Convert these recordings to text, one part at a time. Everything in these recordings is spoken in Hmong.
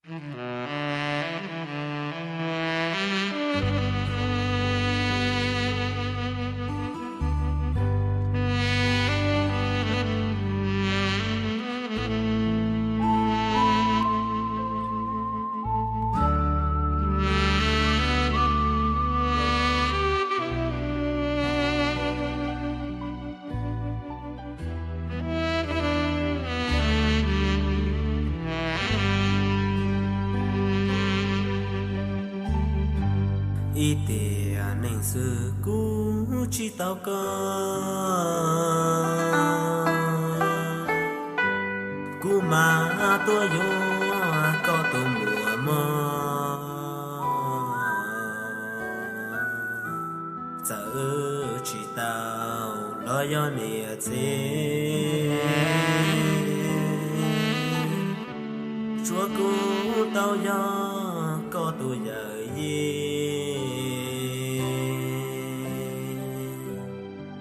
Ib tiam neeg xwb kuv tsis tau koj, kuv mas tuaj yuav koj tus muam mog. Txawm wb tsis tau los yog niam txiv, tsuav kuv tau yog koj tus yawm yij.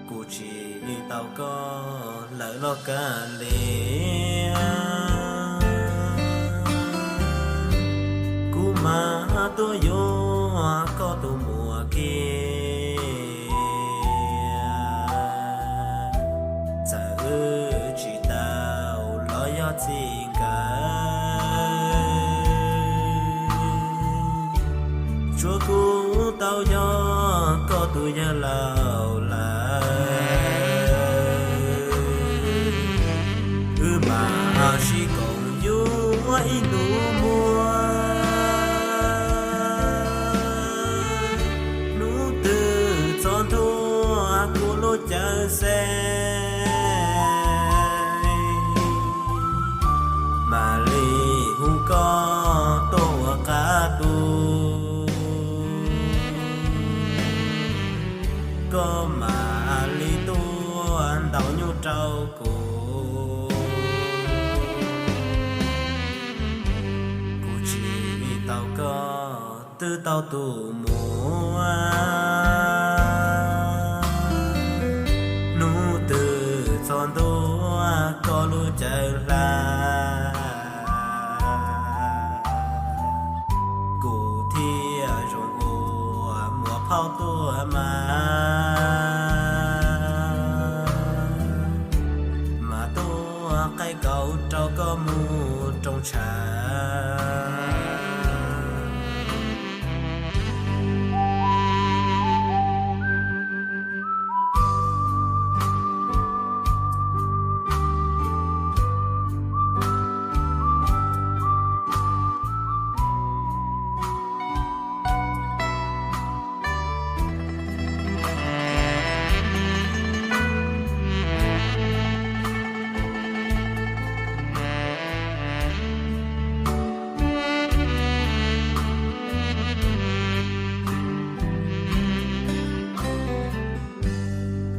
Kuv tsis tau koj lawm los kav liam, kuv mas tuaj yuav koj tus muam kiag. Txawm wb tsis tau los yog txij nkawm, tsuav kuv tau yog koj tus yawg laus lawm. Wb mam sib koom yuav ib nus muam, hnub twg txog ntua kuv lub caij xeeb, mam li hu koj tuaj ua qab tu, koj mam li tuaj ntaus nyuj rau kuv. Kuv tsis tau koj twb tau tus muam, hnub twg txog ntua koj lub caij hla, kuv thiaj zoo ua muam phauj tuaj mas, mas tuaj qaij kaus rau koj mus rooj tshav.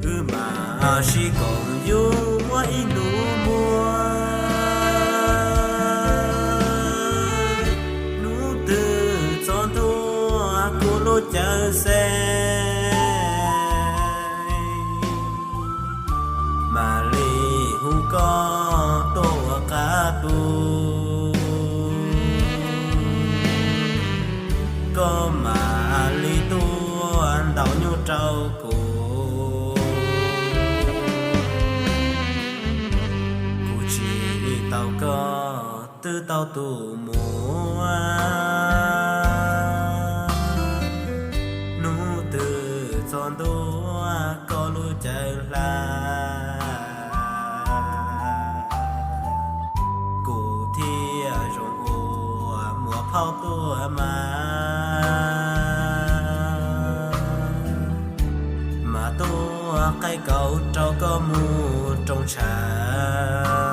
Wb mam sib koom yuav ib nus muam, hnub twg txog ntua kuv lub caij xeeb, mam li hu koj tuaj ua qab tu, koj mam li tuaj ntaus nyuj rau kuv. Kuv tsis tau koj twb tau tus muam, hnub twg txog ntua koj lub caij hla, kuv thiaj zoo ua muam phauj tuaj mas, mas tuaj qaij kaus rau koj mus rooj tshav.